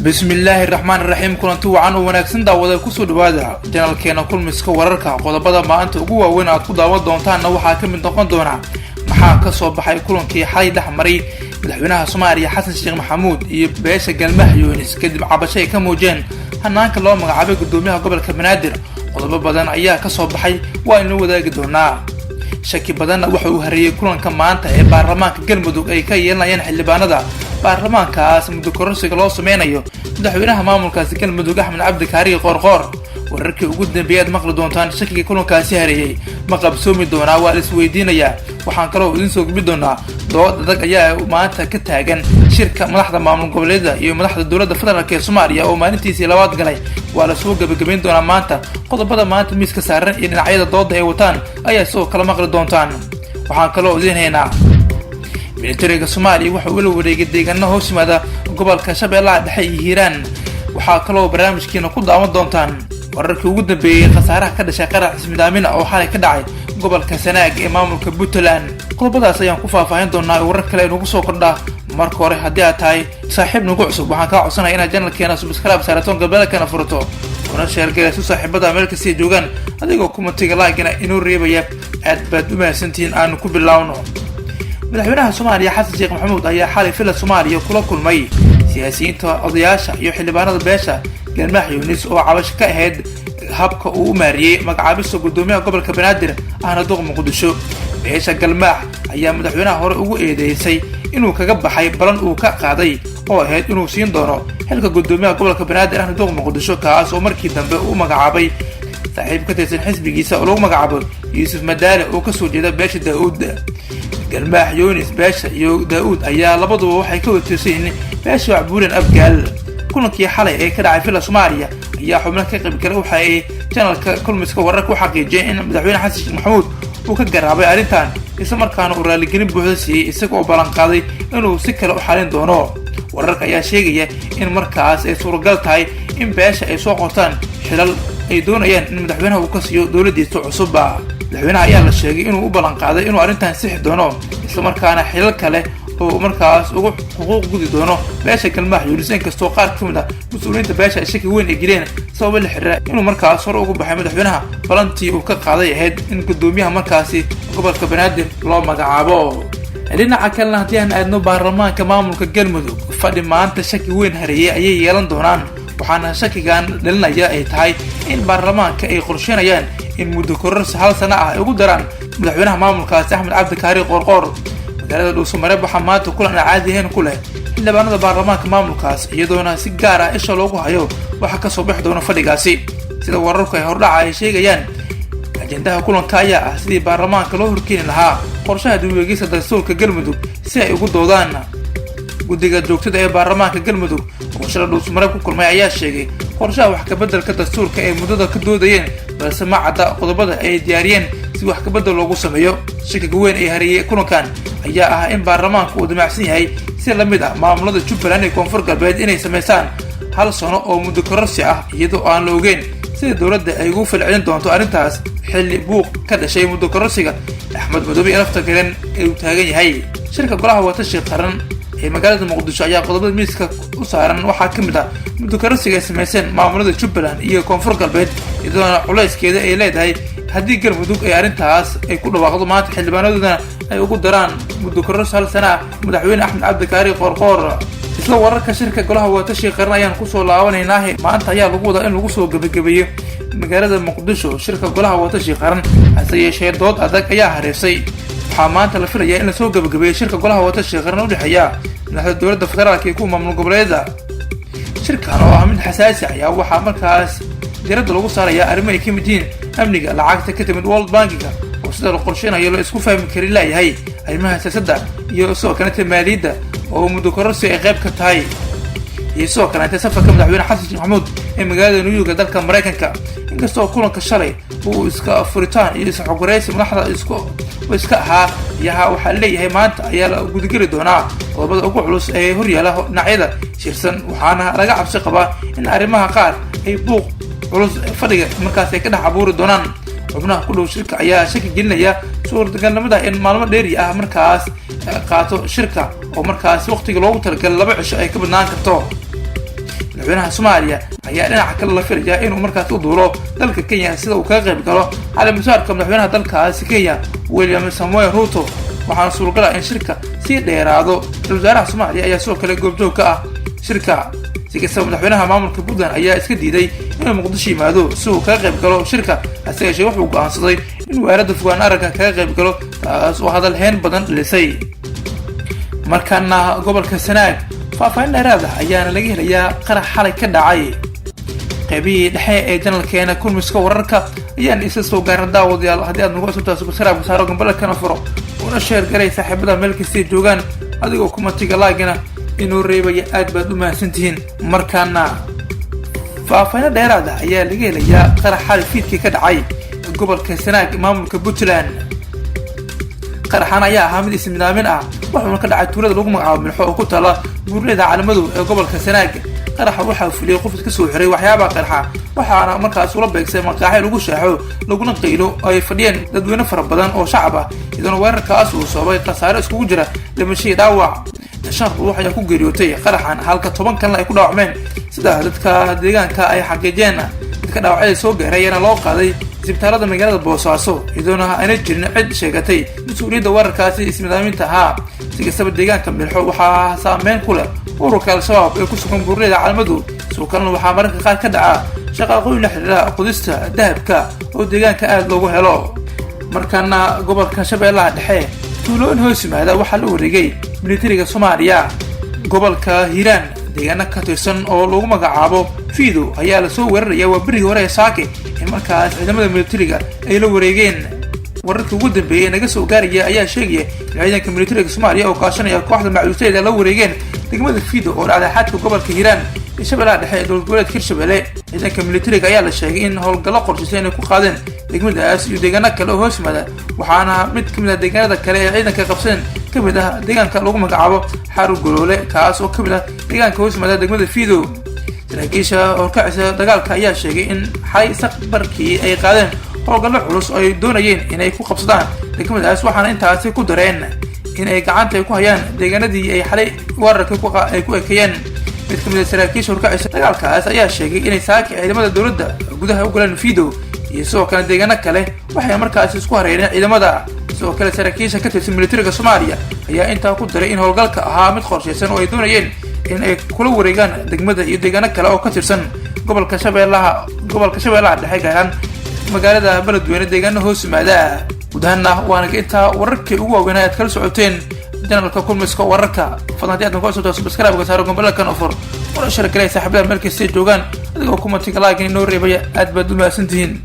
Bismillaahi raxmaan raxiim. Kulanti wacan oo wanaagsan, daawada. Kusoo dhawaada janalkeena Kulmiska Wararka. Qodobada maanta ugu waaweyn aad ku daawan doontaanna waxaa ka mid noqon doona: maxaa kasoo baxay kulankii xalay dhex maray madaxweynaha Soomaaliya Xasan Sheekh Maxamuud iyo beesha Galmaha Yunis kadib cabasho ay ka muujeen hanaanka loo magacaabay gudoomiyaha gobolka Banaadir? Qodobo badan ayaa kasoo baxay, waa inoo wadaagi doonaa. Shaki badanna waxa uu hareeyey kulanka maanta ee baarlamaanka Galmudug ay ka yeelanayaan xildhibaanada baarlamaankaas muddo kororsiga loo sameynayo madaxweynaha maamulkaasi Galmudug, Axmed Cabdi Kaariye Qoorqoor. Wararkii ugu dambeeyay aad maqli doontaan. Shakiga kulankaasi hareeyey ma qabsoomi doonaa? Waa la isweydiinayaa. Waxaan kaloo idiin soo gudbi doonaa dood adag ayaa maanta ka taagan shirka madaxda maamul goboleeda iyo madaxda dowladda federaalk ee Soomaaliya oo maalintiisii labaad galay. Waa lasoo gebagabayn doonaa maanta. Qodobada maanta miiska saaran iyo dhinacyada dooda ay wataan ayaa sidoo kale maqli doontaan. Waxaan kaloo idiin haynaa militariga Soomaaliya waxa uu la wareegay deegaano hoos yimaada gobolka Shabeellaha Dhexe iyo Hiiraan. Waxaa kaloo barnaamijkiina ku daawan doontaan wararkii ugu dambeeyey khasaaraha ka dhashay qarax ismidaamina oo xalay ka dhacay gobolka Sanaag ee maamulka Puntland. Qodobadaas ayaan ku faahfaahin doonaa warar kale inugu soo kordhaa. Marka hore, haddii aad tahay saaxiib nagu cusub, waxaan kaa codsanaya inaad janalkeena subscribe saarato, galbeelkana furato, una share garayso saaxiibada meel kastay joogaan, adigoo comment-iga like-gana inoo reebaya. Aad baad u mahadsantihiin. Aanu ku bilaawno. Madaxweynaha Soomaaliya Xasan Sheekh Maxamuud ayaa xalay Villa Soomaaliya kula kulmay siyaasiyiinta, odayaasha iyo xildhibaanada beesha Galmaax Yunis oo cabasho ka ahayd habka uu u maariyey magacaabista gudoomiyaha gobolka Banaadir ahna duq Muqdisho. Beesha Galmaax ayaa madaxweynaha hore ugu eedeysay inuu kaga baxay balan uu ka qaaday oo ahayd inuu siin doono xilka gudoomiyaha gobolka Banaadir ahna duq Muqdisho, kaas oo markii dambe u magacaabay saaxiib ka tirsan xisbigiisa oo lagu magacaabo Yuusuf Madaale oo kasoo jeeda beesha Daa-uud. Galmaax Yunis, beesha iyo Daa-uud ayaa labaduba waxay ka watirsan yihiin beesha Wacbuuren Abgaal. Kulankii xalay ee ka dhacay Villa Soomaaliya ayaa xubno ka qaybgalay waxa ay janalka Kulmiska Wararka u xaqiijiyeen in madaxweyne Xasan Sheekh Maxamuud uu ka garaabay arrintan, isla markaana uu raaligelin buuxda siiyey, isaga oo ballanqaaday inuu si kale u xalin doono. Wararka ayaa sheegaya in markaas ay suuragal tahay in beesha ay soo qortaan xilal ay doonayaan in madaxweynaha uu ka siiyo dowladdiisa cusubba. Madaxweynaha ayaa la sheegay inuu u ballanqaaday inuu arrintan sixi doono, islamarkaana xilal kale oo markaas ugu xuquuq gudi doono beesha Galmaax Yunis, inkastoo qaar ka mid ah mas-uuliyiinta beesha ay shaki weyn ay geleen sababa la xiriira inuu markaas hore ugu baxay madaxweynaha balantii uu ka qaaday ahayd in gudoomiyaha markaasi gobolka Banaadir loo magacaabo. Dhinaca kalena, haddii aan aadno baarlamaanka maamulka Galmudug, fadhi maanta shaki weyn hareeyay ayay yeelan doonaan, waxaana shakigan dhalinaya ay tahay in baarlamaanka ay qorsheynayaan in muddo kororsi hal sano ah ay ugu daraan madaxweynaha maamulkaasi, Axmed Cabdi Kaari Qoorqoor. Magaalada Dhuusamareeb waxaa maanta kulan aan caadi ahayn ku leh xildhibaanada baarlamaanka maamulkaas, iyadoona si gaar ah isha loogu hayo waxa kasoo bixi doona fadhigaasi. Sida wararku ay hordhaca ay sheegayaan, ajendaha kulanka ayaa ah sidii baarlamaanka loo horkeeni lahaa qorshaha dib-u-eegista dastuurka Galmudug si ay ugu doodaan. Guddiga joogtada ee baarlamaanka Galmudug oo shala Dhuusamareeb ku kulmay ayaa sheegay qorshaha wax kabeddelka dastuurka ay muddada ka doodayeen, balse ma cadda qodobada ay diyaariyeen si wax kabedel loogu sameeyo. Shakiga weyn ee hareeyay kulankan ayaa ah in baarlamaanku uu damacsan yahay, si lamid ah maamulada Jubbaland iyo Koonfur Galbeed, inay samaystaan hal sano oo muddo kororsi ah, iyadoo aan la ogeyn sida dowladda ay ugu falcelin doonto arrintaas, xilli buuq ka dhashay muddo kororsiga Axmed Madoobe ee lafta garen ee uu taagan yahay. Shirka Golaha Watashi Qaran ee magaalada Muqdisho ayaa qodobada miiska u saaran waxaa ka mid ah muddo kororsiga ay samayseen maamulada Jubbaland iyo Koonfur Galbeed, iyadoona culayskeeda ay leedahay haddii Galmudug ay arrintaas ay ku dhawaaqdo maanta, xildhibaanadoodana ay ugu daraan muddo kororsi hal sana ah madaxweyne Axmed Cabdikaari Qoorqoor. Isla wararka shirka Golaha Watashi Qaran ayaan kusoo laabanaynaahe, maanta ayaa lagu wadaa in lagu soo gebagabeeyo magaalada Muqdisho shirka Golaha Watashi Qaran, hase yeeshee dood adag ayaa hareysay. Waxaa maanta la filayaa in lasoo gebagabeeyo shirka Golaha Watashi Qaran udhexeeya madaxda dowladda federaalka iyo kuwa maamul goboleeda. Shirkan oo ah mid xasaasi ayaa waxaa markaas diiradda lagu saaraya arrimo ay ka mid yihiin amniga, lacagta ka timid World Bank-iga oo sida la qorsheynayo la isku fahmi kari laayahay, arrimaha siyaasadda iyo sidoo kaleta maaliyadda oo muddo kororsi ay qayb ka tahay, iyo sidoo kaleete safarka madaxweyne Xasan Sheekh Maxamuud ee magaalada New York dalka Maraykanka. Inkastoo kulanka shalay uu iska furitaan iyo isxogoreysi madaxda isku iska ahaa yaha, waxaa leeyahay maanta ayaa la gudageli doonaa qodobada ugu culus ee horyaala dhinacyada shirsan, waxaana laga cabsi qabaa in arrimaha qaar ay buuq culus fadhiga markaas ay ka dhex abuuri doonaan. Xubnaha ku dhow shirka ayaa shaki gelinaya suurtagalnimada in maalmo dheeri ah markaas qaato shirka, oo markaas waqtiga loogu talagalay 2 cisho ay ka badnaan karto. Madaxweynaha Soomaaliya Xasan Sheekh Maxamuud ayaa sheegay in Madaxweynaha Soomaaliya ayaa dhinaca kale la filayaa inuu markaas u duulo dalka Kenya sida uu kaga qayb galo caleemasaarka madaxweynaha dalkaasi Kenya, William Samoei Ruto, waxaana suuragala in shirka sii dheeraado. Ra-isul wasaaraha Soomaaliya ayaa sidoo kale goobjoog ka ah shirka. Si kastaba, madaxweynaha maamulka Puntland ayaa iska diiday inuu Muqdisho yimaado si uu kaga qayb galo shirka, hase yeeshee wuxuu go'aansaday inuu aaladda fogaan aragga kaga qayb galo, taas oo hadal heyn badan dhalisay. Markaana gobolka Sanaag, faahfaahin dheeraad ah ayaana laga helayaa qarax xalay ka dhacay. Qaybihii dhexe ee janalkeena Kulmiska Wararka ayaan isa soo gaaran. Daawadayaal, haddii aad nagu cusubtahay, subscribe saaro, gambaleelkana furo, una share garay saaxiibada meel kastay joogaan, adigoo comment-iga like-gana inuu reebaya. Aad baad u mahadsantihiin. Markaana faahfaahino dheeraad ah ayaa laga helayaa qarax xalay fiidkii ka dhacay gobolka Sanaag, maamulka Puntland. Qaraxan ayaa ahaa mid ismidaamin ah, wuxuuna ka dhacay tuulada lagu magacaabo Milxo oo ku taala buurleyda Caalamadow ee gobolka Sanaag. Qaraxa waxaa fuliyey qof iska soo xiray waxyaabaha qarxa, waxaana markaas ula beegsay maqaaxi lagu shaaxo laguna qaylo oo ay fadhiyeen dadweyne fara badan oo shacab ah, iyadoona weerarkaas uu sababay khasaare iskugu jira dhimashadii dhaawac. Shan ruux ayaa ku geeriyootay qaraxan, halka 10 kalena ay ku dhaawacmeen, sida dadka deegaanka ay xaqiijiyeen. Dadka dhaawacyada soo gaaray ayaana loo qaaday isbitaalada magaalada Boosaaso, iyadoona ayna jirin cid sheegatay mas-uuliyadda weerarkaasi ismidaaminta ahaa. Si kastaba, deegaanka Milxo waxaa saameyn ku leh ururka Al-Shabaab ee ku sugan buurleyda Caalamadow. Sidoo kalena waxaa mararka qaar ka dhaca shaqaaqooyin la xiriira qodista dahabka oo deegaanka aada loogu helo. Markaana gobolka Shabeellaha Dhexe, tuulooyin hoos yimaada waxaa la wareegay militariga Soomaaliya. Gobolka Hiiraan, deegaano ka tirsan oo lagu magacaabo Fiido ayaa lasoo weeraraya waa berigii hore ee saake in markaas ciidamada militariga ay la wareegeen. Wararkii ugu dambeeyay ee naga soo gaaraya ayaa sheegaya in ciidanka militariga Soomaaliya oo kaashanaya kooxda macuusteeda la wareegeen degmada Fiido oo dhacday xadka gobolka Hiiraan iyo Shabeellaha Dhexe ee dowlad goboleedka Hirshabelle. Ciidanka militariga ayaa la sheegay in howlgallo qorshaysan inay ku qaadeen degmadaas iyo deegaano kale oo hoos yimaada, waxaana mid ka mid ah deegaanada kale ee ciidanka qabsadeen ka mid ah deegaanka lagu magacaabo Xaru Goloole, kaas oo ka mid ah deegaanka hoos yimaada degmada Fiido. Saraakiisha horkacisa dagaalka ayaa sheegay in xalay saqbarkii ay qaadeen howlgallo culus oo ay doonayeen inay ku qabsadaan degmadaas, waxaana intaasi ku dareen in ay gacanta ay ku hayaan deegaanadii ay xalay weerarka ay ku ekeeyeen. Mid ka mid a saraakiisha horkacisa dagaalkaas ayaa sheegay inay saaki ciidamada dowladda gudaha u galeen Fiido iyo sidoo kale deegaano kale, waxay markaasi isku hareereen ciidamada. Sidoo kale, saraakiisha ka tirsan militariga Soomaaliya ayaa intaa ku daray in howlgalka ahaa mid qorshaysan oo ay doonayeen in ay kula wareegaan degmada iyo deegaano kale oo ka tirsan gobolka Shabeellaha Dhexe, gaaraan magaalada Beledweyne deegaano hoos yimaada. Guud ahaana waanaga intaa wararkii ugu waaweynaa aad kala socoteen janalka Kulmiska Wararka. Fadlan, haddii aad nagu cusubtahay, subscribe saaro, gambaleelkan fur, una share galay saaxiibada meel kastay joogaan, adigoo comment-iga like inoo reebaya. Aad baad u mahadsantihiin.